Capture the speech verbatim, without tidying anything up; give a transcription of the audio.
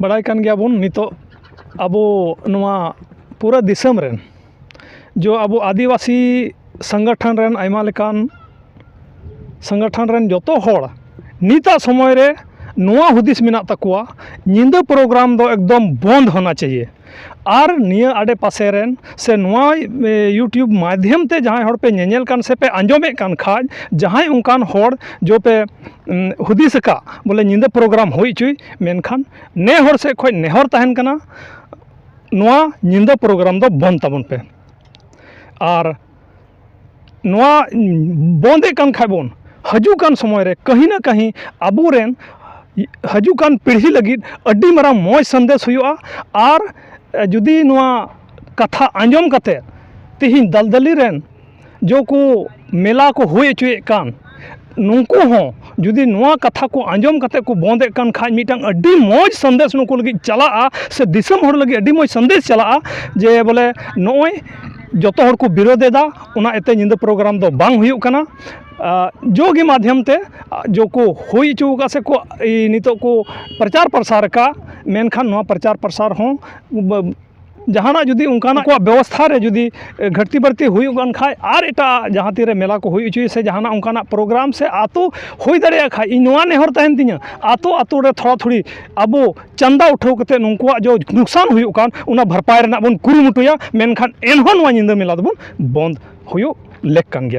ᱵᱟᱲᱟᱭ ᱠᱟᱱ ᱜᱮᱭᱟᱵᱚᱱ, ᱱᱤᱛᱚᱜ ᱟᱵᱚ ᱱᱚᱣᱟ ᱯᱩᱨᱟᱹ ᱫᱤᱥᱚᱢ ᱨᱮᱱ ᱡᱚ ᱟᱵᱚ ᱟᱹᱫᱤᱵᱟᱹᱥᱤ ᱥᱚᱝᱜᱚᱴᱷᱚᱱ ᱨᱮᱱ ᱟᱭᱢᱟ ᱞᱮᱠᱟᱱ ᱥᱚᱝᱜᱚᱴᱷᱚᱱ ᱨᱮᱱ ᱡᱚᱛᱚ ᱦᱚᱲ ᱱᱤᱛᱟᱜ ᱥᱚᱢᱚᱭ ᱨᱮ ᱱᱚᱣᱟ ᱦᱩᱫᱤᱥ ᱢᱮᱱᱟᱜ ᱛᱟᱠᱚᱣᱟ, ᱧᱤᱫᱟᱹ ᱯᱨᱳᱜᱨᱟᱢ ᱫᱚ ᱮᱠᱫᱚᱢ ᱵᱚᱱᱫ ᱦᱚᱱᱟ ᱪᱟᱦᱤᱭᱮ᱾ ᱟᱨ ᱱᱤᱭᱟᱹ ᱟᱰᱮ ᱯᱟᱥᱮ ᱨᱮᱱ ᱥᱮ ᱱᱚᱣᱟ, ᱮ, YouTube ᱢᱟᱫᱷᱭᱚᱢ ᱛᱮ ᱡᱟᱦᱟᱸᱭ ᱦᱚᱲ ᱯᱮ ᱧᱮᱧᱮᱞ ᱠᱟᱱ ᱥᱮ ᱯᱮ ᱟᱸᱡᱚᱢᱮᱫ ᱠᱟᱱ ᱠᱷᱟᱡ, ᱡᱟᱦᱟᱸᱭ ᱚᱱᱠᱟᱱ ᱦᱚᱲ ᱡᱚ ᱯᱮ, ᱩᱢ, ᱦᱩᱫᱤᱥ ᱟᱠᱟᱫ ᱵᱚᱞᱮ ᱧᱤᱫᱟᱹ ᱯᱨᱳᱜᱨᱟᱢ ᱦᱩᱭ ᱦᱚᱪᱚᱭ, ᱢᱮᱱᱠᱷᱟᱱ ᱱᱮ ᱦᱚᱲ ᱥᱮᱫ ᱠᱷᱚᱱ ᱱᱮᱦᱚᱨ ᱛᱟᱦᱮᱱ ᱠᱟᱱᱟ, ᱱᱚᱣᱟ ᱧᱤᱫᱟᱹ ᱯᱨᱳᱜᱨᱟᱢ ᱫᱚ ᱵᱚᱱᱫ ᱛᱟᱵᱚᱱ ᱯᱮ᱾ ᱟᱨ ᱱᱚᱣᱟ ᱵᱚᱱᱫᱮᱫ ᱠᱟᱱ ᱠᱷᱟᱡ ᱵᱚᱱ, ᱦᱤᱡᱩᱜ ᱠᱟᱱ ᱥᱚᱢᱚᱭ ᱨᱮ ᱠᱟᱹᱦᱤ ᱱᱟ ᱠᱟᱹᱦᱤ ᱟᱵᱚᱨᱮᱱ ᱦᱤᱡᱩᱜ ᱠᱟᱱ ᱯᱤᱲᱦᱤ ᱞᱟᱹᱜᱤᱫ ᱟᱹᱰᱤ ᱢᱟᱨᱟᱝ ᱢᱚᱡᱽ ᱥᱟᱸᱫᱮᱥ ᱦᱩᱭᱩᱜᱼᱟ᱾ ᱟᱨ ᱡᱩᱫᱤ ᱱᱚᱣᱟ ᱠᱟᱛᱷᱟ ᱟᱸᱡᱚᱢ ᱠᱟᱛᱮ ᱛᱮᱦᱮᱧ ᱫᱟᱞᱫᱟᱞᱤ ᱨᱮᱱ ᱡᱚ ᱠᱚ ᱢᱮᱞᱟ ᱠᱚ ᱦᱩᱭ ᱦᱚᱪᱚᱭᱮᱫ ᱠᱟᱱ, ᱱᱩᱠᱩ ᱦᱚᱸ ᱡᱩᱫᱤ ᱱᱚᱣᱟ ᱠᱟᱛᱷᱟ ᱠᱚ ᱟᱸᱡᱚᱢ ᱠᱟᱛᱮ ᱠᱚ ᱵᱚᱱᱫᱮᱫ ᱠᱟᱱ ᱠᱷᱟᱡ, ᱢᱤᱫᱴᱟᱝ ᱟᱹᱰᱤ ᱢᱚᱡᱽ ᱥᱟᱸᱫᱮᱥ ᱱᱩᱠᱩ ᱞᱟᱹᱜᱤᱫ ᱪᱟᱞᱟᱜᱼᱟ, ᱥᱮ ᱫᱤᱥᱚᱢ ᱦᱚᱲ ᱞᱟᱹᱜᱤᱫ ᱟᱹᱰᱤ ᱢᱚᱡᱽ ᱥᱟᱸᱫᱮᱥ ᱪᱟᱞᱟᱜᱼᱟ ᱡᱮ ᱵᱚᱞᱮ ᱱᱚᱜᱼᱚᱭ ᱡᱚᱛᱚ ᱦᱚᱲ ᱠᱚ ᱵᱤᱨᱳᱫ ᱮᱫᱟ, ᱚᱱᱟ ᱤᱭᱟᱹᱛᱮ ᱧᱤᱫᱟᱹ ᱯᱨᱳᱜᱨᱟᱢ ᱫᱚ ᱵᱟᱝ ᱦᱩᱭᱩᱜ ᱠᱟᱱᱟ᱾ ᱟᱨ ᱡᱚ ᱜᱮ ᱢᱟᱫᱷᱭᱚᱢ ᱛᱮ ᱡᱚ ᱠᱚ ᱦᱩᱭ ᱦᱚᱪᱚ ᱟᱠᱟᱫ ᱥᱮ ᱠᱚ, ᱤ, ᱱᱤᱛᱚᱜ ᱠᱚ ᱯᱨᱚᱪᱟᱨ ᱯᱨᱚᱥᱟᱨ ᱟᱠᱟᱫ, ᱢᱮᱱᱠᱷᱟᱱ ᱱᱚᱣᱟ ᱯᱨᱚᱪᱟᱨ ᱯᱨᱚᱥᱟᱨ ᱦᱚᱸ ᱵ-, ᱡᱟᱦᱟᱱᱟᱜ ᱡᱩᱫᱤ ᱚᱱᱠᱟᱱᱟᱜ ᱠᱚᱣᱟᱜ ᱵᱮᱵᱚᱥᱛᱷᱟ ᱨᱮ ᱡᱩᱫᱤ, ᱮ, ᱜᱷᱟᱹᱴᱛᱤ ᱵᱟᱹᱲᱛᱤ ᱦᱩᱭᱩᱜ ᱠᱟᱱ ᱠᱷᱟᱡ, ᱟᱨ ᱮᱴᱟᱜ ᱡᱟᱦᱟᱸ ᱛᱤᱨᱮ ᱢᱮᱞᱟ ᱠᱚ ᱦᱩᱭ ᱦᱚᱪᱚᱭ ᱥᱮ ᱡᱟᱦᱟᱱᱟᱜ ᱚᱱᱠᱟᱱᱟᱜ ᱯᱨᱳᱜᱨᱟᱢ ᱥᱮ ᱟᱛᱳ ᱦᱩᱭ ᱫᱟᱲᱮᱭᱟᱜ ᱠᱷᱟᱡ, ᱤᱧ ᱱᱚᱣᱟ ᱱᱮᱦᱚᱨ ᱛᱟᱦᱮᱱ ᱛᱤᱧᱟᱹ, ᱟᱛᱳ ᱟᱛᱳ ᱨᱮ ᱛᱷᱚᱲᱟ ᱛᱷᱩᱲᱤ ᱟᱵᱚ ᱪᱟᱸᱫᱟ ᱩᱴᱷᱟᱹᱣ ᱠᱟᱛᱮ ᱱᱩᱠᱩᱣᱟᱜ ᱡᱚ ᱱᱩᱠᱥᱟᱱ ᱦᱩᱭᱩᱜ ᱠᱟᱱ, ᱚᱱᱟ ᱵᱷᱟᱨᱯᱟᱭ ᱨᱮᱱᱟᱜ ᱵᱚᱱ ᱠᱩᱨᱩᱢᱩᱴᱩᱭᱟ, ᱢᱮᱱᱠᱷᱟᱱ ᱮᱱᱦᱚᱸ ᱱᱚᱣᱟ ᱧᱤᱫᱟᱹ ᱢᱮᱞᱟ ᱫᱚᱵᱚᱱ ᱵᱚᱱᱫ ᱦᱩᱭᱩᱜ ᱞᱮᱠ ᱠᱟᱱ ᱜᱮᱭᱟ᱾